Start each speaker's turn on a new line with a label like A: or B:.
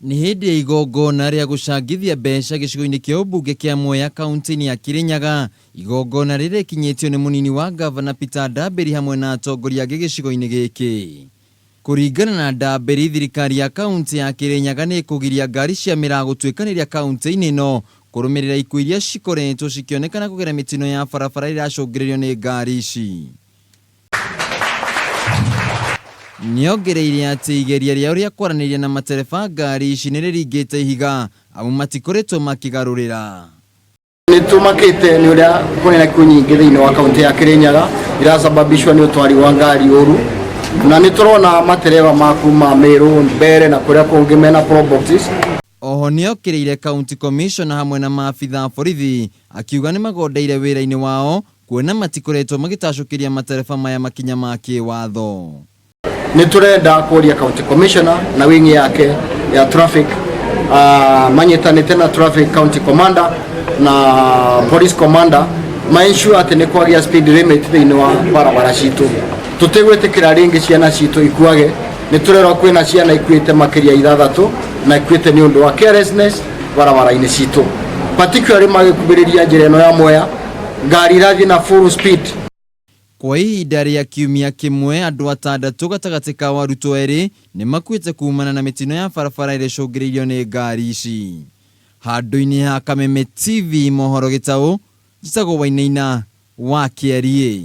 A: Nĩ hĩndĩ ya igongona rĩa gũcangithia mbeca gĩcigo-inĩ kĩa ũmbunge kĩa Mwea kaunti-inĩ ya Kirinyaga, igongona rĩrĩ rĩkinyĩtio nĩ mũnini wa ngavana Peter Ndambĩri hamwe na atongoria angĩ gĩcigo-inĩ gĩkĩ. Kũringana na Ndambĩri, thirikari ya kaunti ya Kirinyaga nĩ ĩkũgiria ngari cia mĩraa gũtuĩkanĩria kaunti-inĩ ĩno kũrũmĩrĩra ikuũ iria cikoretwo cikĩonekana kũgerera mĩtino ya barabara ĩrĩa ĩracũngĩrĩrio nĩ ngari ici. Nĩongereire atĩ igeria rĩao rĩa kwaranĩria na matereba a ngari ici nĩrĩringĩte ihiga amu matikoretwo makĩgarũrĩra.
B: Nĩ tũmakĩte nĩ ũrĩa kũrĩ na ikuũ nyingĩ thĩinĩ wa kaunti ya Kĩrĩnyaga irasababishwo nĩ ũtwari wa ngari ũru na nĩ tũrona matereba ma kuma Meru, Mbeere na kũrĩa kũngĩ mena proboxes.
A: Oho nĩokĩrĩire County Commissioner hamwe na maabitha a borithi akiuga nĩmagondeire wĩra-inĩ wao kuona matikoretwo magĩtacũkĩria matereba maya makinya ma kĩwatho.
B: Nĩ tũrenda kũria county commissioner na wing yake ya traffic manyitanĩte na traffic county commander na police commander ma ensure atĩ nĩ kwagĩa speed limit thĩinĩ wa barabara citũ. Tũtigwĩtĩkĩra rĩngĩ ciana citũ ikuage. Nĩ tũrerwo kwĩna ciana ikuĩte makĩria ithathatũ na ikuĩte nĩ ũndũ wa carelessness barabara-inĩ citũ, particularly magĩkuhĩrĩria njĩra ĩno ya Mwea, ngari irathiĩ na full speed.
A: Kwa ihinda rĩa kiumia kĩmwe, andũ atandatũ gatagatĩ kao arutwo erĩ nĩ makuĩte kumana na mĩtino ya barabara ĩrĩa ĩcũngĩrĩirio nĩ ngari ici. Handũ-inĩ ha Kameme TV mohoro gĩtaũ, njĩtagwo Wainaina wa Kĩariĩ.